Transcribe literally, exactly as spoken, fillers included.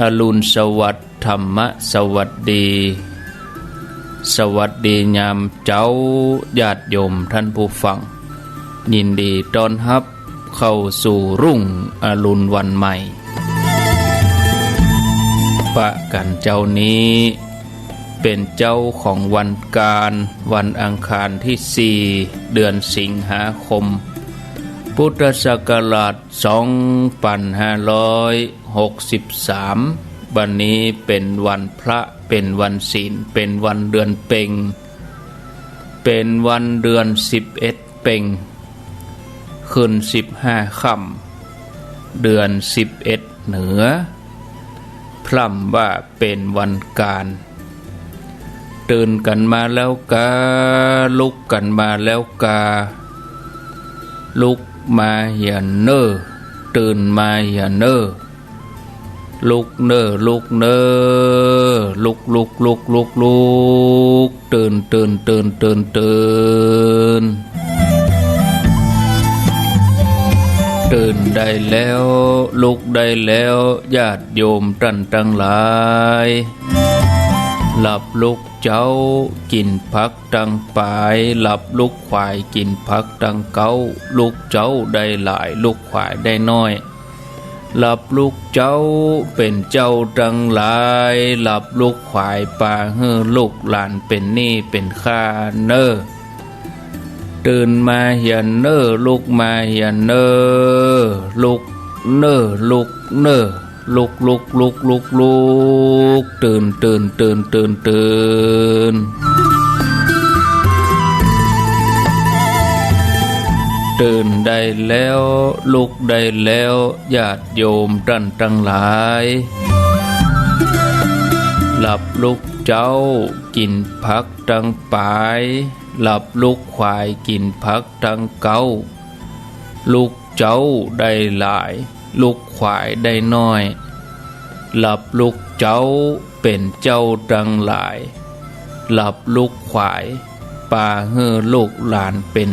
อรุณสวัสดิ์ ธรรมะสวัสดี สวัสดียามเจ๊า ญาติโยมท่านผู้ฟัง ยินดีต้อนฮับเข้าสู่รุ่งอรุณวันใหม่ ปะกั๋นเจ๊านี้ เป๋นเจ๊าของวันกาญ วันอังคารตี้สี่ เดือนสิงหาคม พุทธศักราชสองปันห้าร้อยหกสิบสาม วันนี้เป๋นวันพระ เป๋นวันศีล เป๋นวันเดือนเพ็ญ เป๋นวันเดือนสิบเอ็ดเพ็ญ ขึ้นสิบห้าค่ำ เดือนสิบเอ็ดเหนือ พร่ำว่าเป๋นวันกาญ ตื่นกั๋นมาแล้วกา ลุกกั๋นมาแล้วกา ลุกมาเหียเน่อ ตื่นมาเหียเน่อ ลุกเน่อ ลุกเน่อ ลุก ลุก ลุก ลุก ลุก ตื่น ตื่น ตื่น ตื่น ตื่น ตื่นได้แล้ว ลุกได้แล้ว ญาติโยมต้านตังหลาย หลับลุกเจ๊า กิ๋นผักตังป๋าย หลับลุกขวาย กิ๋นผักตังเก๊า ลุกเจ๊าได้หลาย ลุกขวายได้น้อย หลับลุกเจ๊า เป๋นเจ๊าตังหลาย หลับลุกขวาย ปาหื้อลูกหลานเป๋นหนี้เป๋นข้าเน่อ ตื่นมาเหียเน่อ ลุกมาเหียเน่อ ลุกเน่อ ลุกเน่อ ลุก ลุก ลุก ลุก ลุก ตื่น ตื่น ตื่น ตื่น ตื่น ตื่นได้แล้ว ลุกได้แล้ว ญาติโยมต้านตังหลาย หลับลุกเจ๊า กิ๋นผักตังป๋าย หลับลุกขวาย กิ๋นผักตังเก๊า ลุกเจ๊าได้หลาย ลุกขวายได้น้อย หลับลุกเจ๊า เป๋นเจ๊าตังหลาย หลับลุกขวาย ปาหื้อลูกหลานเป๋น